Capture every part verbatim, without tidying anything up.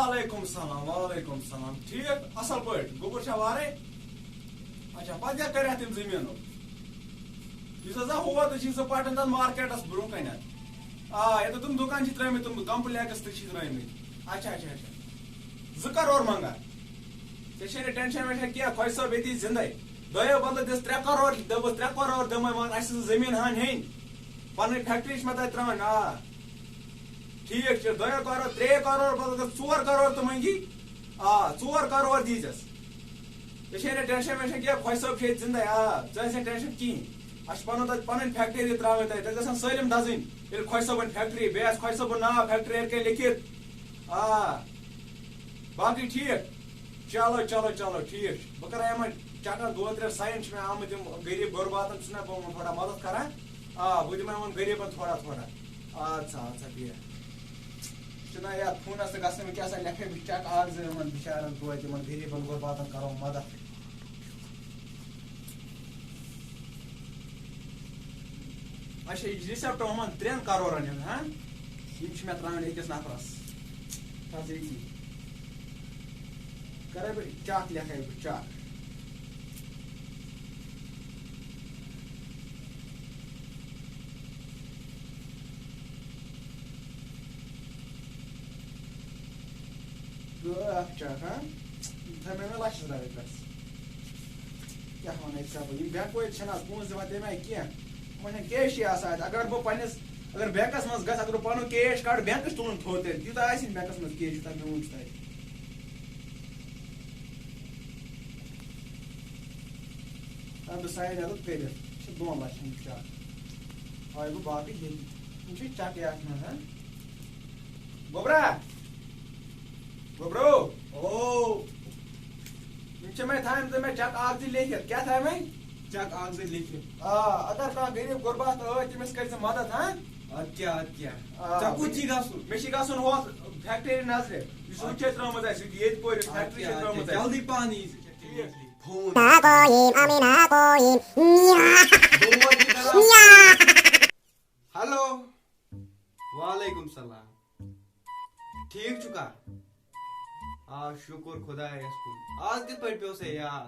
وعلیکم السلام، وعلیکم السلام۔ ٹھیک، اصل پٲٹھۍ؟ گوٚبُر چھا وارے؟ اچھا، پتہٕ کیٛاہ کرِ اتھ تٔمۍ زٔمیٖنُک؟ یُس ہسا ہور تہِ چھِ سُہ پٹن تتھ مارکیٹس برونٛہہ کنٮ۪تھ۔ آ، ییٚتہِ تِم دُکان چھِ ترٲومٕتۍ، تِم کمپلیکس تہِ چھِ ترٲومٕتۍ۔ اچھا، اچھا، اچھا۔ زٕ کرور منگان۔ ژےٚ چھے نہٕ ٹینشن وینشن کینٛہہ، خۄجہِ صٲب ییٚتی زندے۔ دۄیو بدلہٕ دِس ترٛےٚ کرور، دوٚپُس، "ترٛےٚ کرور دِمے، مگر اَسہِ چھِ زٔمیٖن ہن ہیٚنۍ۔ پنٕنۍ فیکٹری چھِ مےٚ تۄہہِ ترٛاوٕنۍ، آ۔" ٹھیٖک چھُ، دۄیو کرور، ترٛے کرور بدلہٕ گژھ ژور کرور تہٕ منٛگی۔ آ، ژور کرور دیٖزٮ۪س۔ ژےٚ چھے نہٕ ٹینشن وینشن کینٛہہ، خۄجہِ صٲب چھُ ییٚتہِ زندے، آ، ژےٚ آسہِ نہٕ ٹینشن کِہیٖنۍ۔ اَسہِ چھُ پنُن تَتہِ پنٕنۍ فیکٹری ترٛاوٕنۍ تۄہہِ، تَتہِ گژھن سٲلِم دَزٕنۍ۔ ییٚلہِ خۄجہِ صٲبٕنۍ فیکٹری، بیٚیہِ آسہِ خۄجہِ صٲبُن ناو فیکٹری ہیٚرِ کَنہِ لیکھِتھ۔ آ، باقٕے ٹھیٖک۔ چلو، چلو، چلو، ٹھیٖک چھُ۔ بہٕ کَرٕ یِمَن چَکَن دۄن ترٛٮ۪ن ساین چھِ مےٚ آمٕتۍ یِم غریٖب غُرباتَن، چھُنہ بہٕ یِمَن تھوڑا مَدَد کَران۔ آ، بہٕ دِمہٕ یِمَن غریٖبَن تھوڑا تھوڑا۔ اَدٕ سا، اَدٕ سا، بِہِو۔ چھُنہ یَتھ فونَس تہٕ گژھان مےٚ کیٛاہ سا لیکھے، بہٕ چَکہٕ اَکھ زٕ یِمَن بِچارَن توتہِ، یِمَن غریٖبَن غُرباتَن کَرو مَدَد۔ اچھا، یہِ چھِ رِسیپٹ یِمَن ترٛٮ۪ن کَرورَن ہُنٛد، ہاں؟ یِم چھِ مےٚ ترٛاوٕنۍ أکِس نفرَس۔ تھاو ژٕ ییٚتی۔ کَرَے بہٕ چَک، لیکھَے بہٕ چَک۔ گوٚو اَکھ چَک، ہاں؟ تھٲے مےٚ مےٚ لَچھَس رۄپیہِ پٮ۪ٹھ۔ کیٛاہ وَنَے ژےٚ بہٕ؟ یِم بٮ۪نٛک وٲلۍ چھِنہٕ آز پونٛسہٕ دِوان تَمہِ آیہِ کینٛہہ۔ یِمَن چھَنہٕ کیشٕے آسان اَتہِ۔ اگر بہٕ پنٛنِس، اگر بٮ۪نٛکَس منٛز گژھٕ، اگر بہٕ پَنُن کیش کَڑٕ، بٮ۪نٛک کِس تُلُن تھوٚد تیٚلہِ۔ تیوٗتاہ آسہِ نہٕ بٮ۪نٛکَس منٛز کیش، یوٗتاہ میون چھُ تَتہِ۔ اَدٕ بہٕ ساین اَتھ کٔرِتھ۔ یہِ چھِ دۄن لَچھَن ہُنٛد چَک۔ آے گوٚو باقٕے ییٚتہِ۔ یِم چھِ چَکٕے اَتھ منٛز، ہہ؟ گوٚبرا! گوٚبرو! او! یِم چھِ مےٚ تھاوٕنۍ تہٕ مےٚ چَک اَکھ زٕ لیکھِتھ۔ کیٛاہ تھاوٕنۍ؟ چَک اَکھ زٕ لیکھِتھ۔ آ، اگر کانٛہہ غریٖب غُربات ٲسۍ، تٔمِس کٔرۍ زِ مَدَد، ہاں؟ اَدٕ کیٛاہ، اَدٕ کیٛاہ؟ آ، ژےٚ کوٚت چھُے گژھُن؟ مےٚ چھِ گژھُن ہۄتھ فیکٹری نظرِ۔ یُس ہُتہِ چھِ ترٛٲومٕژ اَسہِ، ییٚتہِ ییٚتہِ پورِ اَدٕ فیکٹری چھِ کیٛاہ، اَدٕ ترٛٲومٕژ کیٛاہ، اَسہِ۔ جلدی پَہَن یی ژٕ۔ ٹھیٖک۔ فون۔ ناکویِم، اَمہِ ناکویِم۔ دود چھِ کران۔ ہیلو۔ وعلیکم سلام۔ ٹھیٖک چھُکھا؟ آ، شُکُر خۄدایَس کُن۔ آز کِتھ پٲٹھۍ پیوٚو ژےٚ یاد؟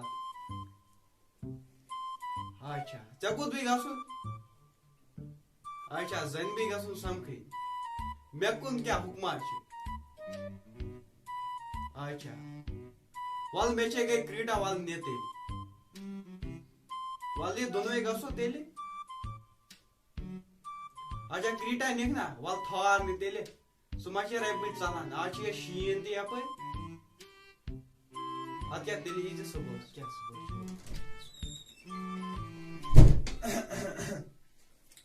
اچھا، ژےٚ کوٚت بیٚیہِ گژھُن؟ اچھا، زَنہِ بیٚیہِ گژھُن سَمکھٕنۍ۔ مےٚ کُن کیٛاہ حُکما چھِ؟ اچھا۔ وَلہٕ، مےٚ چھے گَرِ کرٛیٖٹا، وَلہٕ نہِ تیٚلہِ۔ وَلہٕ، یہِ دۄنوَے گژھو تیٚلہِ۔ اچھا، کرٛیٖٹا نِکھ نا، وَلہٕ تھاو نہٕ تیٚلہِ۔ سُہ ما چھِ رَبہِ مٔتۍ ژَلان؟ آز چھُ یہِ شیٖن تہِ یَپٲرۍ۔ اَدٕ کیٛاہ، تیٚلہِ یی زِ صُبحَس۔ کیٛاہ صُبحَس؟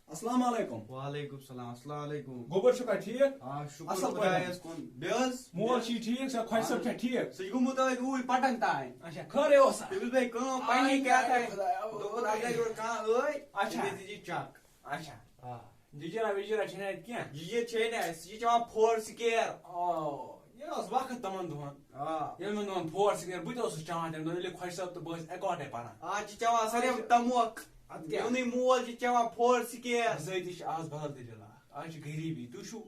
السلام علیکم۔ وعلیکم السلام، السلام علیکم۔ گوٚبُر چھُکھا ٹھیٖک؟ آ، شُکُر اَصٕل پٲٹھۍ۔ خۄدایَس کُن۔ بیٚیہِ حظ؟ مول چھُے ٹھیٖک، ژےٚ خۄجہِ صٲب چھا ٹھیٖک؟ سُہ چھُ گوٚمُت أتھۍ اوٗرۍ پَٹَن تام۔ اچھا، خٲرٕے اوسا؟ تٔمِس گٔے کٲم، آ، پَنٕنی کیٛاہ کیٛاہ تھاے۔ خۄدایا، او، دوٚپُن، اَگر خۄدایا۔ یورٕ کانٛہہ ٲے، اچھا۔ تٔمِس دِژ یہِ چَک۔ اچھا۔ آ۔ جِجِرا وِجِرا چھِنہٕ اَتہِ کینٛہہ؟ جِجِر چھے نہٕ اَسہِ، یہِ چٮ۪وان فور سِکیر۔ او، یہِ اوس وقت تِمَن دۄہَن۔ آ۔ ییٚلہِ یِمَن دۄہَن فور سِکیر، بہٕ تہِ اوسُس چٮ۪وان تَمہِ دۄہ، ییٚلہِ خۄجہِ صٲب تہٕ بہٕ ٲسۍ اِکوَٹَے پَران۔ آز چھِ چٮ۪وان سٲری آز چھِ تَموکھ۔ اَدٕ کیٛاہ؟ میونٕے مول چھِ چٮ۪وان فور سِکیر۔ بِزٲتی چھِ آز بدل تہِ جِلا۔ آز چھِ غریٖبی۔ تُہۍ چھِو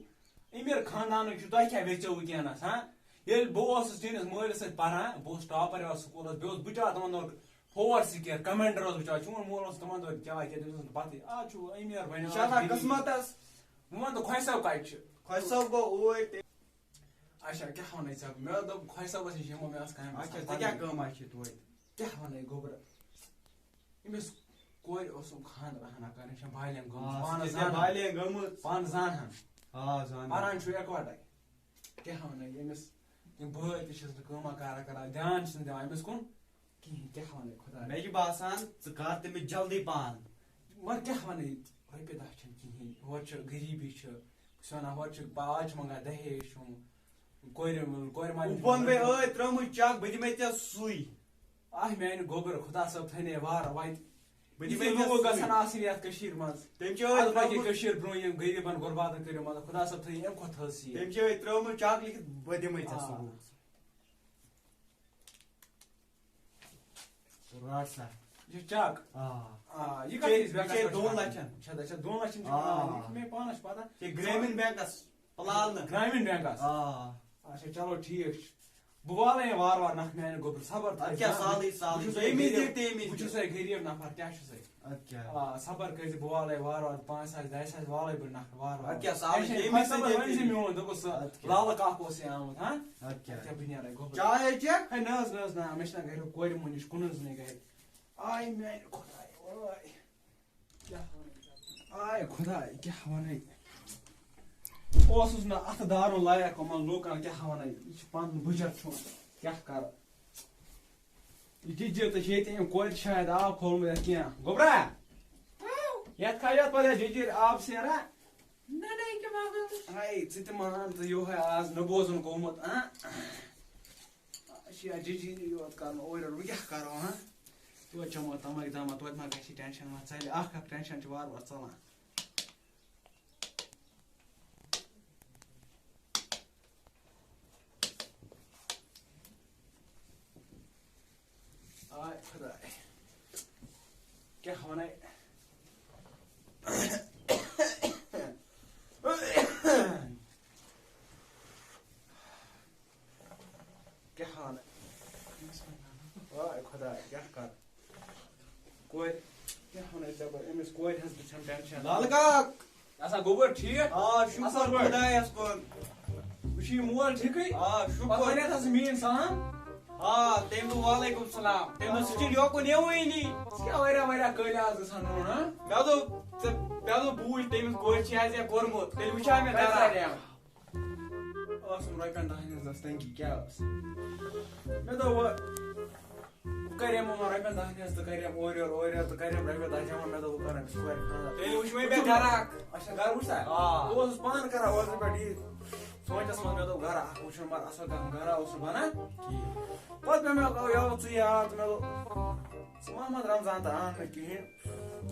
أمیٖر خاندانٕکۍ چھِو، تۄہہِ کیٛاہ ویژیو وٕنکیٚنَس، ہاں؟ ییٚلہِ بہٕ اوسُس چٲنِس مٲلِس سۭتۍ پَران، بہٕ اوسُس ٹاپَر یِوان سکوٗلَس، بیٚیہِ اوسُس بہٕ چاوان تِمَن دۄہَن فور سِکیر، کَمینڈَر اوسُس بہٕ چاوان۔ چون مول اوس تِمَن دۄہَن چاوان کینٛہہ، تٔمِس اوس نہٕ پَتہٕے۔ آز چھُ أمیٖر بَنیو، یہِ چھِ آسان آز غریٖب۔ قٕسمَتَس۔ وۄنۍ وَن تہٕ خۄجہِ صٲب کَتہِ چھِ؟ خۄجہِ صٲب گوٚو اوٗرۍ تہِ۔ اچھا، کیٛاہ وَنَے ژےٚ؟ مےٚ دوٚپ خۄجہِ صٲبَس نِش یِمو، مےٚ ٲس کامہِ آچھا، آسان ژےٚ کیٛاہ پَنٕنۍ۔ کٲم آسہِ چھِ توتہِ؟ کیٛاہ وَنَے گوٚبرا؟ أمِس کورِ اوسُم خانٛدر ہنا کَرٕنۍ، چھےٚ بالینغ گٔمٕژ، آ، پانہٕ سُہ چھےٚ زانان۔ بالینغ گٔمٕژ۔ پانہٕ زانان۔ آ، زانان۔ پَران چھُ اِکوَٹَے۔ کیٛاہ وَنَے أمِس؟ یِم بٲے تہِ چھِس نہٕ کٲمہ کارا کَران، دیان چھِس نہٕ دِوان أمِس کُن کِہیٖنۍ۔ کیٛاہ وَنَے خۄدایا؟ مےٚ چھُ باسان، ژٕ کَر تٔمِس جلدی پَہَن۔ وۄنۍ کیٛاہ وَنَے؟ رۄپیہِ دَہ چھَنہٕ کِہیٖنۍ، ہورٕ چھِ غریٖبی چھِ، بہٕ چھُس وَنان، ہورٕ چھِ با-، آز چھِ منٛگان دَہیج ہُم، کورِ، کورِ مالہِ وۄنۍ چھِ بۄن گٔے منٛگان۔ ٲدۍ ترٛٲومٕژ چَک، بہٕ دِمَے ژےٚ سُے۔ آہ، میٛانہِ گوٚبرٕ، خۄدا صٲب تھٲینَے وارٕ وَتہِ۔ بہٕ دِمَے یِتھۍ ژےٚ لوٗکھ سُے۔ گژھن آسٕنۍ یَتھ کٔشیٖرِ منٛز۔ تٔمۍ چھِ أتھۍ اَدٕ پَکہِ ترٛٲومٕژ۔ کٔشیٖر برٛونٛہہ یِم غریٖبَن غُرباتَن کٔرِو مَدَد، خۄدا صٲب تھٲیِن اَمہِ کھۄتہٕ تھٔز سیٖر۔ تٔمۍ چھِ أتھۍ ترٛٲومٕژ چَک لیکھِتھ، بہٕ دِمَے ژےٚ آ۔ سُہ لوٗکھ۔ رَٹ سا۔ یہِ چھُ چَک۔ آ۔ آ، یہِ یہِ کَتھ چھِ، أسۍ یہِ چھِ بٮ۪نٛکَس پٮ۪ٹھ دۄن چھِ لَچھَن۔ چھےٚ، چھےٚ دۄن لَچھَن چھِ آ۔ پٮ۪وان، یہِ چھِ مےٚ پانَس پَتہ۔ یہِ گرٛامیٖن بٮ۪نٛکَس، پٕلالنہٕ۔ گرٛامیٖن بٮ۪نٛکَس۔ آ۔ اچھا، چلو، ٹھیٖک چھُ۔ بہٕ والَے وارٕ وارٕ نَکھ میٛانہِ گوٚبرٕ، صبر تھٲیِو۔ اَدٕ کیٛاہ، سالٕے، سالٕے، بہٕ چھُسَے ییٚمہِ وِزِ غریٖب، تہِ، تَمہِ وِزِ بہٕ تہِ۔ چھُسَے غریٖب نفر، کیٛاہ چھُسَے؟ اَدٕ کیٛاہ؟ آ، صبر کٔرۍزِ، بہٕ والَے وارٕ وارٕ، پانٛژھ ساس، دَہہِ ساس والَے بہٕ نفر وارٕ وارٕ۔ اَدٕ کیٛاہ، سالٕے، کیٚنٛہہ چھُنہٕ، ییٚمہِ وِزِ خۄش تہِ، صبر، تیٚمہِ وٕنۍ زِ وِزِ۔ میون، دوٚپُس، سُہ اَدٕ کیٛاہ؟ لالہٕ کاک اوس یہِ آمُت، ہاں؟ اَدٕ کیٛاہ؟ اَدٕ کیٛاہ، بہٕ نیرَے گوٚبرٕ۔ چاے ہے چےٚ؟ ہے، نہ حظ، نہ حظ، نہ، مےٚ چھِنہ گَریُک کورِ مٔہنِو، یہِ چھُ کُنُے زوٚنُے گَرِ۔ آے میٛانہِ خۄدایہِ، وٲے۔ کیٛاہ وَنَے ژےٚ؟ آے خۄداے، کیٛاہ وَنَے؟ اوسُس نہٕ اَتھٕ دارُن لایق یِمَن لوٗکَن، کیٛاہ وَنَے؟ یہِ چھُ پَنُن بٕجَر چھُ، کیٛاہ کَرٕ؟ یہِ جِجِر تہٕ چھِ ییٚتہِ أمۍ کورِ شاید آب کھولمُت یا کینٛہہ۔ گوٚبرا، یَتھ کھا یَتھ پَتہٕ یَتھ جِجِر آب سیرا؟ نہ، نہ، یہِ کیٛاہ باغَن تہٕ چھُ؟ ہاے، ژٕ تہِ مان تہٕ یِہوٚے آز نہٕ بوزُن گوٚمُت، ہاں؟ اَسہِ چھِ یا جِجِر یوت کَرُن اورٕ یورٕ، وۄنۍ کیٛاہ کَرو، ہاں؟ توتہِ چَمو تَمَے دَما، توتہِ ما گژھِ ٹٮ۪نشَن ما ژَلہِ؟ اَکھ اَکھ ٹٮ۪نشَن چھُ وارٕ وارٕ ژَلان۔ آے خۄداے، کیٛاہ وَنَے؟ کیٛاہ وَنَے؟ خۄداے، کیٛاہ کَرٕ؟ کورِ، کیٛاہ وَنَے ژےٚ بہٕ؟ أمِس کورِ ہٕنٛز تہِ چھَم ٹٮ۪نشَن۔ لالہٕ کاک! اَسا گوٚبُر ٹھیٖک؟ آ، شُکُر اَصٕل پٲٹھۍ۔ خۄدایَس کُن۔ وٕچھ یہِ مول ٹھیٖکٕے؟ آ، شُکُر۔ پَتہٕ وَنیٛاتھ حظ میٛٲنۍ سلام۔ آ، تٔمۍ دوٚپ وعلیکُم سلام۔ تٔمۍ دوٚپ سُہ چھُنہٕ یوکُن یِوٲنی۔ ژٕ کیٛاہ واریاہ واریاہ کٲلۍ آز گژھان نوٚن، ہاں؟ مےٚ دوٚپ، ژےٚ، مےٚ دوٚپ بوٗٹھ تٔمِس کورِ چھِ آز یا کوٚرمُت۔ تیٚلہِ وٕچھِ ہا مےٚ کَتہِ گَرا۔ واریاہ؟ ٲسٕم رۄپیَن دَہَن ہِنٛز ٲس تنگی، کیٛاہ ٲس؟ مےٚ دوٚپ وۄنۍ، بہٕ کَرے یِمَن رۄپیَن دَہَن ہِنٛز تہٕ کَرے اورٕ یورٕ، اورٕ یورٕ تہٕ کَرے رۄپیہِ دَہ جمع، مےٚ دوٚپ بہٕ کَرٕ أمِس کورِ خانٛدر۔ تیٚلہِ وٕچھ وۄنۍ مےٚ گَرٕ اَکھ۔ اچھا، گَرٕ وٕچھ سا؟ آ۔ بہٕ اوسُس پانہٕ کَران اوترٕ پٮ۪ٹھ یہِ سونٛچَس منٛز، مےٚ دوٚپ گَرٕ اَکھ وٕچھُن، مگر اَصٕل کانٛہہ گَرا اوس نہٕ بَنان۔ ٹھیٖک۔ پَتہٕ پیوٚو مےٚ، یہِ آو ژٕ یاد، مےٚ دوٚپ، ژٕ محمد رمضان تہٕ آو نہٕ کِہیٖنۍ۔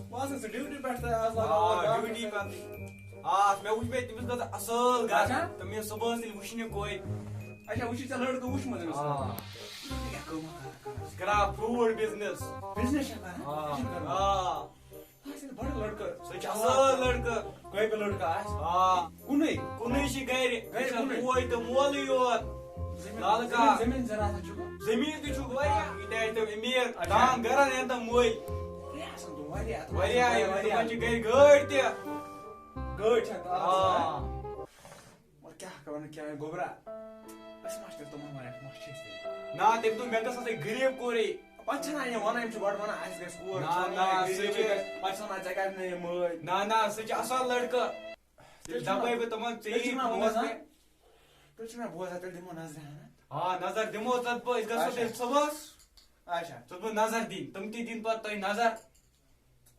بہٕ آسَن ژٕ ڈیوٹی پٮ۪ٹھ تہٕ آز لاگان آ، اورٕ ڈیوٹی باقٕے۔ پٮ۪ٹھٕے۔ آ، مےٚ وٕچھ مےٚ تٔمِس گٔژھ اَصٕل گَرٕ۔ اچھا۔ تہٕ مےٚ صُبحَس تیٚلہِ وٕچھنہِ کورِ۔ اچھا، وٕچھِو ژےٚ لٔڑکہٕ وُچھمُت أمِس؟ آ۔ یہِ کیٛاہ کٲمہ کران؟ یہِ چھِ کران فروٗٹ بِزنِس۔ بِزنِس چھا کران؟ آ۔ یہِ چھُ کران۔ آ۔ آ، یہِ چھُ بَڑٕ لٔڑکہٕ۔ سُہ چھُ اَصٕل لٔڑکہٕ۔ قٲبِل لٔڑکہٕ آسہِ۔ آ۔ کُنُے۔ کُنُے چھِ گَرِ۔ گَرِ یہِ چھےٚ کُنُے۔ موج تہٕ مولٕے یوت۔ زٔمیٖن، لالہٕ زٔمیٖن، کاک۔ زٔمیٖن زِراعت چھُکھ؟ زٔمیٖن تہِ چھُکھ واریاہ۔ یہِ تہِ آسہِ تِم أمیٖر۔ اچھا۔ دَہَن گَرَن ہٮ۪ن تِم مٔلۍ۔ واریاہ، تِم واریاہ، تِم واریاہ۔ تِمَن چھِ گَرِ گٲڑۍ تہِ۔ گٲڑۍ چھےٚ تَتھ آ۔ منٛز۔ وۄنۍ کیٛاہ کَرو نہٕ کیٛاہ گوٚبرا؟ أسۍ ما چھِ تیٚلہِ تِمَن وَنان، ما چھِ أسۍ تیٚلہِ؟ نا، تٔمۍ دوٚپ، مےٚ گٔژھ آسٕنۍ غریٖب کورے۔ پَتہٕ چھِنہ یِم وَنان، یِم چھِ گۄڈٕ وَنان، اَسہِ گژھِ کور، نہ، چھِ وَنان، نہ، سُہ غریٖبٕے چھِ گژھِ۔ پَتہٕ چھِ وَنان، ژےٚ کیٛازِ نہٕ یہِ مٲلۍ؟ نہ، نہ، سُہ چھِ اَصٕل لٔڑکہٕ۔ تیٚلہِ تیٚلہِ چھُنہ دَپَے بہٕ تِمَن، ژےٚ تیٚلہِ یی چھُنہ پونٛسہٕ بوزان؟ تہِ۔ تیٚلہِ چھُنہ بوزان، تیٚلہِ دِمو نظرِ ہنا۔ آ، نظر دِمو، ژٕ تہٕ بہٕ، أسۍ گژھو اچھا۔ تیٚلہِ صُبحَس۔ اچھا۔ ژٕ تہٕ بہٕ نظر دِنۍ، تِم تہِ دِنۍ پَتہٕ تۄہہِ نظر۔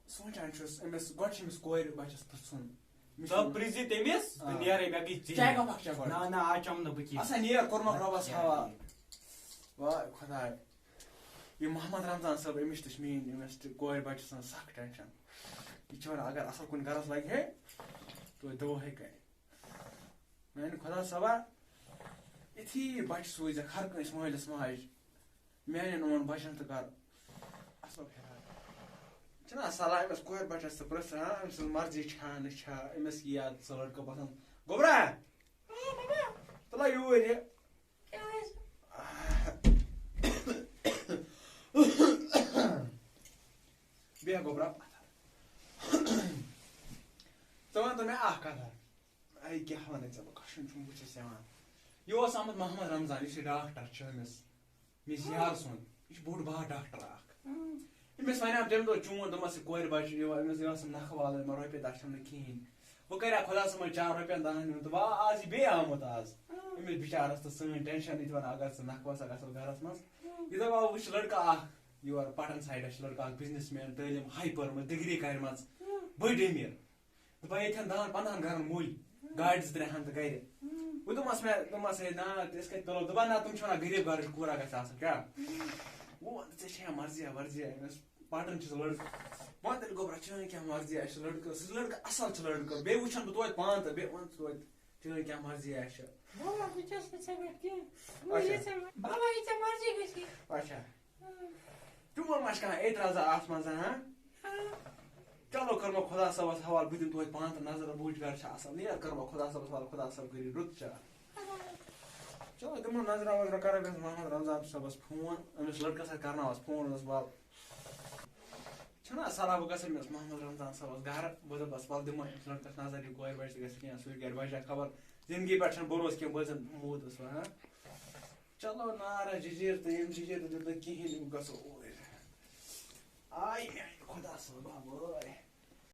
سونٛچان چھُس، أمِس، گۄڈٕ چھِ أمِس کورِ بَچَس پِرٛژھُن۔ مےٚ ژٕ چھُنہٕ پِرٛژھ زِ تٔمِس، بہٕ آ۔ نیرَے، مےٚ گٔے ژیٖرۍ۔ چاے کَپ اَکھ چےٚ گۄڈٕ۔ نہ، نہ، آز چَمہٕ نہٕ بہٕ کینٛہہ۔ اَسا نیر کوٚرمَکھ رۄبَس حوالہٕ۔ واے خۄداے۔ یہِ محمد رمضان صٲب، أمِس تہِ چھِ میٛٲنۍ، أمِس تہِ کورِ بَچَس ہٕنٛز سَخ ٹٮ۪نشَن۔ یہِ چھِ وَنان، اگر اَصٕل کُنہِ گَرَس لَگہِ ہے، توتہِ دۄہ ہے کَرِ۔ میٛانہِ خۄدا صٲبا، یِتھی بَچہٕ سوٗزٮ۪کھ ہر کٲنٛسہِ مٲلِس ماجہِ۔ میٛانٮ۪ن یِمَن بَچَن تہٕ کَر اَصٕل خیال۔ چھِنہ صلاح أمِس کورِ بَچَس تہٕ پِرٛژھان، أمۍ سٕنٛز مرضی چھا نہٕ چھا، أمِس یی یاد سُہ لٔڑکہٕ پَسنٛد۔ گوٚبرا! تُلہ یوٗرۍ یہِ۔ کیٛاہ حظ؟ بیٚہہ گوٚبرا پَتھَر۔ ژٕ وَن تہٕ مےٚ اَکھ کَتھا۔ اَے کیٛاہ وَنَے ژےٚ بہٕ، کَشُن چھُم بٕتھِس یِوان۔ یہِ اوس آمُت محمد رمضان، یُس یہِ ڈاکٹر چھُ أمِس، مےٚ چھِ یار سُنٛد، یہِ چھُ بوٚڑ بار ڈاکٹر اَکھ۔ اۭں۔ أمِس وَنیٛام تَمہِ دۄہ چون، دوٚپمَس، یہِ کورِ بَچہِ، یہِ، أمِس یہِ ٲس نَکھٕ والٕنۍ، مےٚ رۄپیہِ دَہ چھَم نہٕ کِہیٖنۍ۔ وۄنۍ کَرِ ہا خۄدا صٲبَن چار رۄپیَن دَہَن ہُنٛد، تہٕ وۄنۍ آز یہِ بیٚیہِ آمُت آز۔ اۭں۔ أمِس بِچارَس تہٕ سٲنۍ ٹٮ۪نشَن یہِ تہِ وَنان، اگر ژٕ نَکھٕ وَسَکھ اَصٕل گَرَس منٛز۔ اۭں۔ یہِ دَپان، وٕچھ لٔڑکہٕ اَکھ یور پَٹَن سایڈَس چھِ لٔڑکہٕ اَکھ بِزنِس مین، تعلیٖم ہاے پٔرمٕژ، ڈگری کَرِمَژ، اۭں۔ بٔڑۍ أمیٖر۔ دوٚپُن، ییٚتہِ ہن دَہَن پنٛدہَن گَرَن مٔلۍ، گاڑِ زٕ ترٛےٚ ہَن تہٕ گَرِ۔ وۄنۍ دوٚپمَس مےٚ، دوٚپمَس، ہے، نا، تہٕ أسۍ کَتہِ تُلو؟ دوٚپُن، نہ، تِم چھِ وَنان، غریٖب گَرٕچ کوٗر گژھِ آسٕنۍ۔ کیٛاہ؟ وۄنۍ وَن تہٕ، ژےٚ چھےٚ مرضی یا ورضی یا أمِس پَٹُن چھُس لٔڑکہٕ۔ وۄنۍ تیٚلہِ گوٚبرا، چٲنۍ کیٛاہ مرضی آسہِ؟ سُہ لٔڑکہٕ، سُہ لٔڑکہٕ اَصٕل چھُ لٔڑکہٕ۔ بیٚیہِ وٕچھَن بہٕ توتہِ پانہٕ تہٕ بیٚیہِ وَن ژٕ توتہِ، چٲنۍ کیٛاہ مرضی آسہِ۔ بابا، بہٕ چھَس نہٕ ژےٚ پٮ۪ٹھ کینٛہہ۔ بہٕ اچھا۔ یہِ ژےٚ، بابا، یہِ ژےٚ مرضی گژھِ۔ اچھا۔ تِمو ما چھِ کانٛہہ اعتراضا اَتھ منٛز، ہاں؟ چلو، کٔرمو خۄدا صٲبَس حوالہٕ، بہٕ دِمہٕ توتہِ پانہٕ تہٕ نظر، بہٕ وٕچھِ گَرِ چھا اَصٕل۔ نیر کٔرمو خۄدا صٲبَس حوالہٕ، خۄدا صٲب کٔرِن رُت چار۔ چلو، دِمو نظرا وظرا، کرو أمِس محمد رمضان صٲبس فون، أمِس لڑکس سۭتۍ کرناوس فون، دوٚپس، "ول، چھُنہ صلاح، بہٕ گژھٕ أمِس محمد رمضان صٲبس گرٕ، بہٕ دَپس، ول، دِمو أمِس لڑکس نظر، یہِ کورِ بچہِ تہِ گژھِ کینٛہہ، سُہ تہِ کرِ بچہِ خبر، زندگی پٮ۪ٹھ چھَنہٕ بھروسہٕ کینٛہہ، بہٕ زن موٗدُس وۄنۍ، ہاں۔ چلو، نارا جِجِر تہٕ یِم جِجِر تہٕ دیُت نہٕ کِہیٖنۍ، یِم گژھو اوٗرۍ۔ آے میٛانہِ خۄدا صٲبا وٲے۔